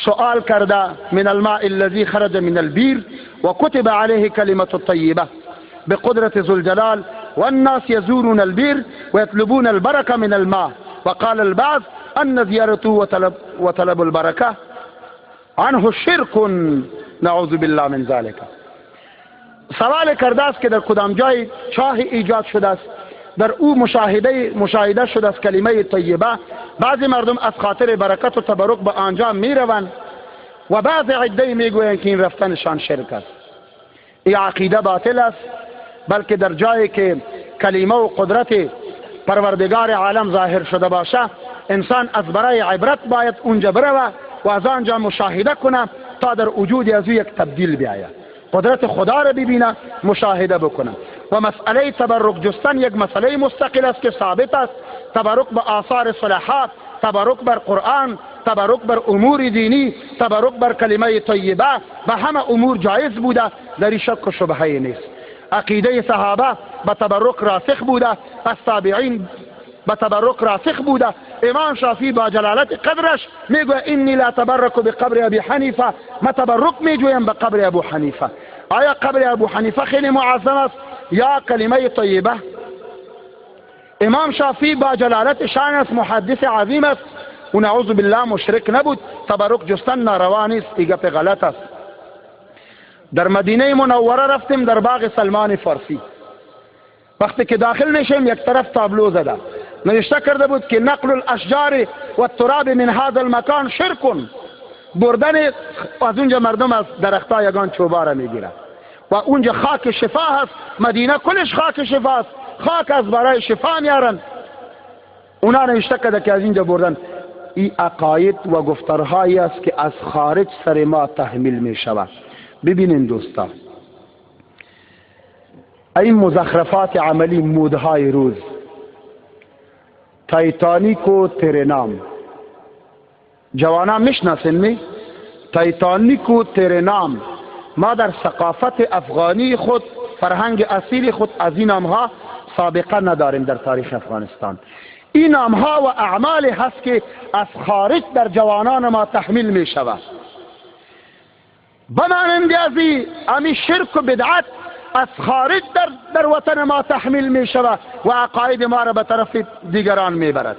سؤال کرده من الماء الذي خرج من البير وكتب عليه كلمة الطيبة بقدرة ذو الجلال، والناس يزورون البير ويطلبون البركة من الماء. وقال البعض أن زيارته وطلب البركة عنه شرك، نعوذ بالله من ذلك. سوال کرده است که در کدام جای چاه ایجاد شده است، در او مشاهده شده است کلمه طیبه. بعضی مردم از خاطر برکت و تبرک به آنجا میروند و بعضی عده میگویند که این رفتنشان شرک است. این عقیده باطل است، بلکه در جایی که کلمه و قدرت پروردگار عالم ظاهر شده باشه، انسان از برای عبرت باید اونجا بروه و از آنجا مشاهده کنه تا در وجود از او یک تبدیل بیاید، قدرت خدا را ببینه، مشاهده بکنه. و مسئله تبرک جستن یک مسئله مستقل است که ثابت است. تبرک به آثار صلحات، تبرک بر قرآن، تبرک بر امور دینی، تبرک بر کلمه طیبه، به همه امور جایز بوده، در این شک و شبهه نیست. عقیده صحابه به تبرک راسخ بوده، از تابعین به تبرک راسخ بوده. امام شافعی با جلالت قدرش میگوید انی لا تبرک بقبر ابی حنیفه، ما تبرک میجویم به قبر ابو حنیفه. آیا قبر ابو حنیفه خیلی معظم است یا کلمه طیبه؟ امام شافعی با جلالت شان است، محدث عظیم است و نعوذ بالله مشرک نبود. تبرک جستن ناروا نیست، ای گپ غلط است. در مدینه منوره رفتیم، در باغ سلمان فارسی، وقتی که داخل میشیم یک طرف تابلو زده، نوشته کرده بود که نقل الاشجار و التراب من هذا المکان شرک. بردن از اونجا مردم از درختها یگان چوبا را میگیره و اونجا خاک شفا هست. مدینه کلش خاک شفا است، خاک از برای شفا میارن. اونا نوشته کرده که از اینجا بردن. این عقاید و گفتارهایی است که از خارج سر ما تحمیل می شود. ببینین دوستا، این مزخرفات عملی، مودهای روز، تایتانیک و ترنام، جوانان میشناسین می؟ تایتانیک و ترنام. ما در ثقافت افغانی خود، فرهنگ اصیل خود، از این نامها سابقه نداریم در تاریخ افغانستان. این نامها و اعمال هست که از خارج در جوانان ما تحمیل می شود. بمانند از امی شرک و بدعت از خارج در وطن ما تحمیل می شود و عقاید ما را به طرف دیگران می برد.